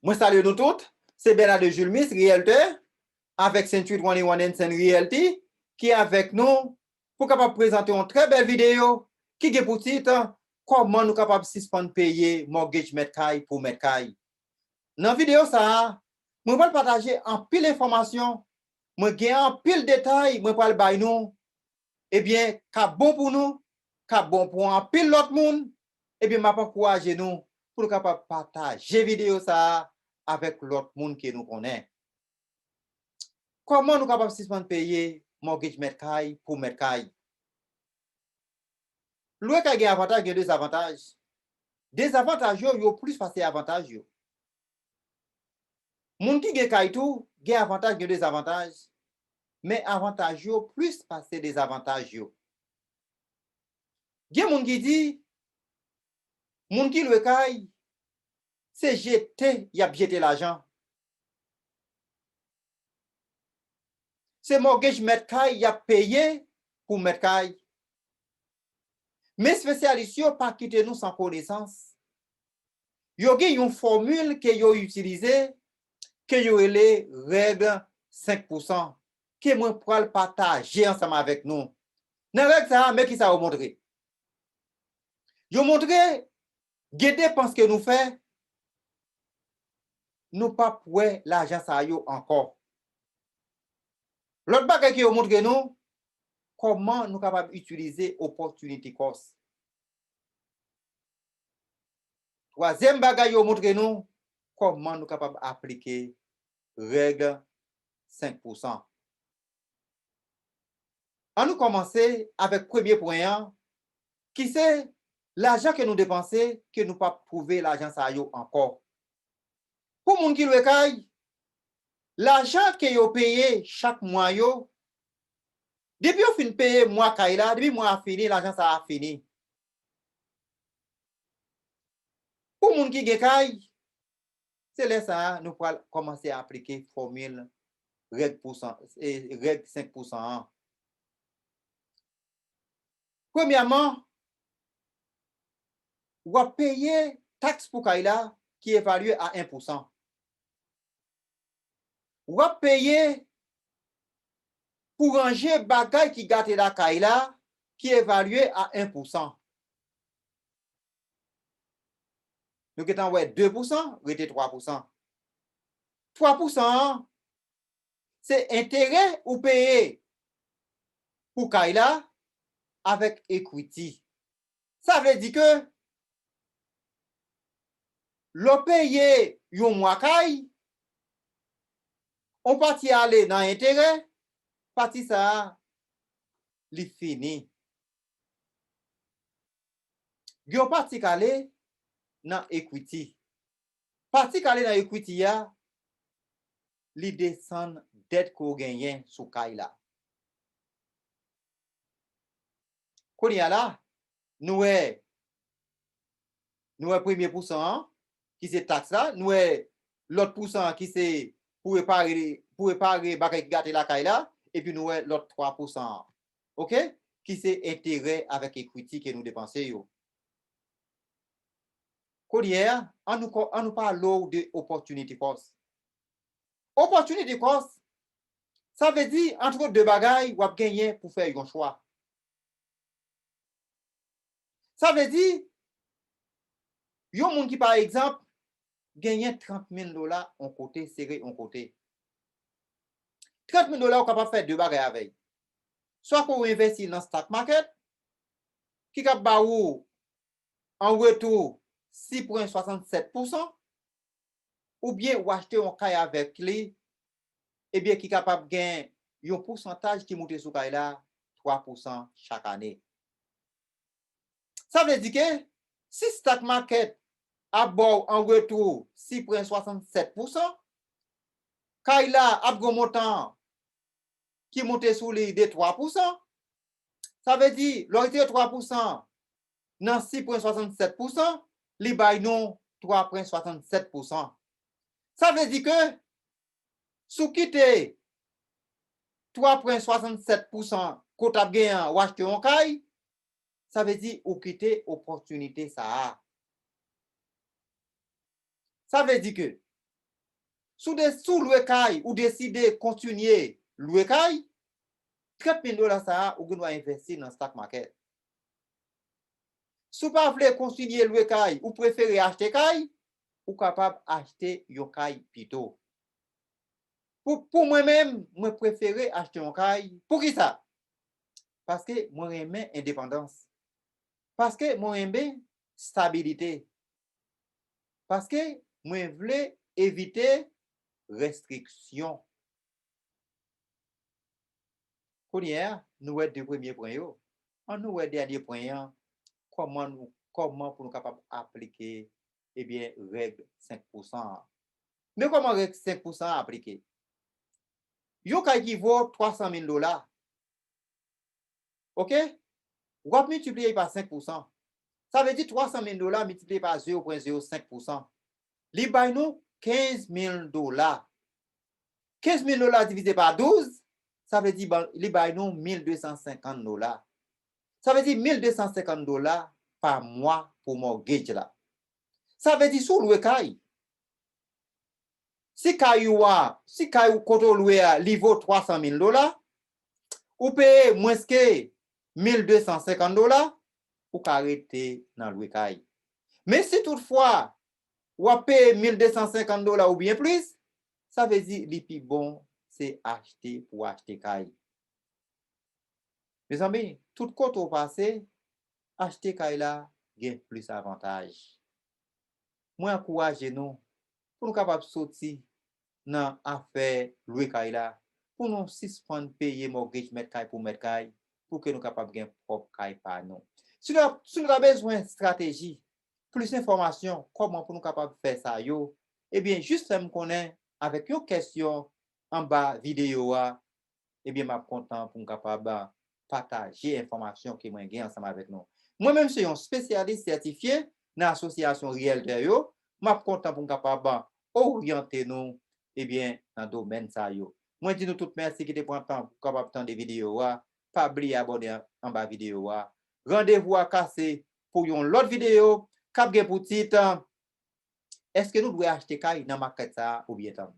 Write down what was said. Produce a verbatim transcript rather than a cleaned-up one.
Mwen salye nou tout. Se Bernard Julmis, Realtor, avèk Century Twenty-one and Son Realty, ki avèk nou pou kapab prezante yon trè bèl videyo ki gen pou tit, kòman nou kapab sispann peye mortgage mèt kay pou mèt kay. Nan videyo sa a, mwen pral pataje anpil enfòmasyon, mwen gen anpil detay mwen pral bay nou, ebyen, k ap bon pou nou, k ap bon pou anpil lòt moun, ebyen, m ap ankouraje nou pou nou kapab pataje videyo sa a avèk lòt moun ke nou konnen. Kòman nou kapab sispann peye mortgage mèt kay pou mèt kay? Lwe kay gen avantaj, gen dezavantaj. Dezavantaj yo, yo plis pase avantaj yo. Moun ki gen kay tou, gen avantaj, gen dezavantaj. Men avantaj yo plis pase dezavantaj yo. Gen moun ki di, moun ki lwe kay, se jete y ap jete lajan. Se mortgage mèt kay y ap peye pou mèt kay. Men espesyalis yo pa kite nou san konesans. Yo gen yon fòmil ke yo itilize, ke yo rele règ senk pousan, ke mwen pral pataje ansanm avèk nou. Nan règ sa a, men kisa yo montre. Yo montre gen depans ke nou fè, nou p ap wè lajan sa yo ankò. Lòt bagay ke yo montre nou, kòman nou kapab itilize opportunity cost. Twazyèm bagay yo montre nou, kòman nou kapab aplike règ senk pousan. Ann nou kòmanse avèk premye pwen an, ki se lajan ke nou depanse, ke nou p ap twouve lajan sa yo ankò. Pou moun ki lwe kay, lajan ke yo peye chak mwa yo, depi yo fin peye mwa kay la, depi mwa a fini, lajan sa a fini. Pou moun ki gen kay, se lè sa a nou pral kòmanse aplike fòmil règ pousan, e, règ senk pousan an. Premyèman, w ap peye taks pou kay la ki evalye a en pousan. W ap peye pou ranje bagay ki gate lakay la ki evalye a en pousan. Nou gentan wè de pousan, rete twa pousan. Twa pousan an, se enterè ou peye pou kay la avèk equity. Sa vle di ke lè w peye yon mwa kay, yon pati ale nan enterè, pati sa a, li fini. Gen yon pati k ale nan equity. Pati k ale nan equity a, li desann dèt ke w genyen sou kay la. Kounye a la, nou wè, nou wè premye pousan an, ki se taks la, nou wè lòt pousan an ki se pou repare, pou repare bagay ki gate lakay la, epi nou wè lòt twa pousan an, oke? Ki se enterè avèk equity ke nou depanse yo. Kounye a, ann nou, ann nou pale w de opportunity cost. Opportunity cost, sa vle di, ant de bagay, w ap genyen pou fè yon chwa. Sa vle di, yon moun ki, pa egzanp, genyen trant mil dola yon kote, sere yon kote. Trant mil dola, ou kapab fè de bagay avè l. Swa ke w envèsti l nan stock market, ki kab ba ou an retou sis pwen swasannsèt pousan, oubyen w achte yon kay avèk li, ebyen, ki kapab gen yon pousantaj ki moute sou kay la, twa pousan chak ane. Sa vle di ke si stock market ap ba w an retou sis pwen swasannsèt pousan, kay la ap gen yon montan ki moute sou li de twa pousan, sa vle di, lè w retire twa pousan nan sis pwen swasannsèt pousan, li bay nou twa pwen swasannsèt pousan. Sa vle di ke si w kite twa pwen swasannsèt pousan ke w t ap genyen an, w achte yon kay, sa vle di ou kite opòtinite sa a. Sa vle di ke Si w de-, si w lwe kay, ou deside kontinye lwe kay, trant mil dola sa a, ou gen dwa envesti nan stock market. Si w pa vle kontinye lwe kay, ou prefere achte kay, ou kapab achte yon kay pito. Pou, pou mwen menm, mwen prefere achte yon kay. Poukisa? Paske mwen renmen endepandans. Paske mwen renmen stabilite. Paske mwen vle evite restriksyon. Kounye a, nou wè de premye pwen yo. Ann nou wè dènye pwen an, kòman nou, kòman pou nou kapab aplike, ebyen, règ senk pousan an. Men kòman règ senk pousan an aplike? Yon kay ki vo twa san mil dola, oke? W ap miltipliye pa senk pousan. Sa vle di twa san mil dola miltipliye pa zewo pwen zewo senk pousan. Li bay nou kenz mil dola. Kenz mil dola divize pa douz, sa vle di ban-, li bay nou mil de san senkant dola. Sa vle di mil de san senkant dola pa mwa pou mortgage la. Sa vle di si w lwe kay, si kay ou a, si kay ou kote w lwe a, li vo twa san mil dola, ou peye mwens ke mil de san senkant dola, ou ka rete nan lwe kay. Men si toutfwa w ap peye mil de san senkant dola oubyen plis, sa vle di li pi bon se achte pou achte kay. Mezanmi, tout kote w pase, achte kay la gen plis avantaj. Mwen ankouraje nou pou nou kapab soti nan afè lwe kay la, pou nou sispann peye mortgage mèt kay pou mèt kay, pou ke nou kapab gen pwòp kay pa nou. Si nou, si nou ta bezwen estrateji, plis enfòmasyon, kòman pou nou kapab fè sa yo, ebyen, jis fè m konnen avèk yon kèsyon anba videyo a, ebyen, m ap kontan pou m kapab pataje enfòmasyon ke mwen gen ansanm avèk nou. Mwen menm se yon espesyalis sètifye nan asosyasyon riyèltè yo, m ap kontan pou m kapab oryante nou, ebyen, nan domèn sa yo. Mwen di nou tout mèsi ki te pran tan pou kapab tande videyo a. Pa bliye abòne an-, anba videyo a. Randevou a kase pou yon lòt videyo k ap gen pou tit, èske nou dwe achte kay nan makèt sa a oubyen tann?